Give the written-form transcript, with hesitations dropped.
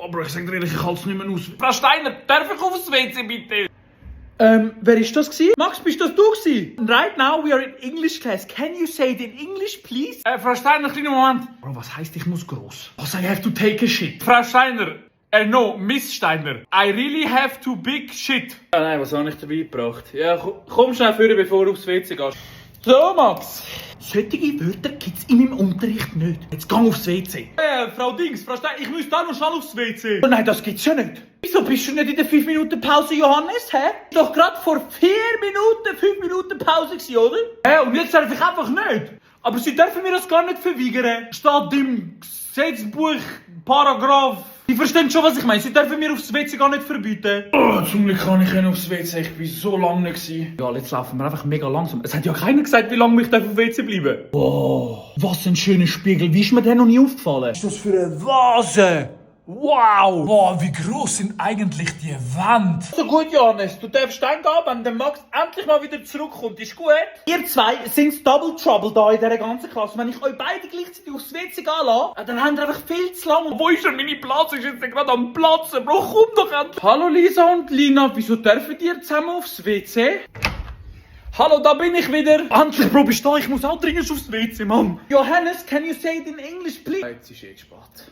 Aber ich sag dir ehrlich, ich halte es nicht mehr aus. Frau Steiner, darf ich aufs WC bitte? Wer ist das gewesen? Max, bist das du gewesen? Right now we are in English class. Can you say it in English, please? Frau Steiner, kleinen Moment. Bro, was heisst, ich muss gross? Was, I have to take a shit? Frau Steiner. No, Miss Steiner. I really have to big shit. Ja, nein, was habe ich dabei gebracht? Ja, komm schnell vor, bevor du aufs WC gehst. So, Max. Solche Wörter gibt's in meinem Unterricht nicht. Jetzt geh aufs WC. Frau Steiner, ich muss da noch schnell aufs WC. Oh nein, das gibt's ja nicht. Wieso bist du nicht in der 5 Minuten Pause, Johannes, hä? Doch gerade vor 4 Minuten 5 Minuten Pause gewesen, oder? Und jetzt darf ich einfach nicht. Aber Sie dürfen mir das gar nicht verweigern. Steht im Gesetzbuch, Paragraph. Sie verstehen schon, was ich meine. Sie dürfen mir aufs WC gar nicht verbieten. Oh, zum Glück kann ich aufs WC. Ich bin so lange nicht gewesen. Ja, jetzt laufen wir einfach mega langsam. Es hat ja keiner gesagt, wie lange ich auf dem WC bleiben. Oh, was ein schöner Spiegel. Wie ist mir der noch nie aufgefallen? Was ist das für eine Vase? Wow! Boah, wie groß sind eigentlich die Wände? So gut, Johannes. Du darfst dann gehen, wenn der Max endlich mal wieder zurückkommt. Ist gut? Ihr zwei sind Double Trouble da in dieser ganzen Klasse. Wenn ich euch beide gleichzeitig aufs WC gehen lasse, dann haben wir einfach viel zu lang. Wo ist denn meine Platz? Ist jetzt gerade am Platzen? Bro, komm doch endlich! Hallo Lisa und Lina, wieso dürfen ihr zusammen aufs WC? Hallo, da bin ich wieder! Endlich, Bro, bist du da? Ich muss auch dringend aufs WC, Mann! Johannes, can you say it in English, please? Jetzt ist spät.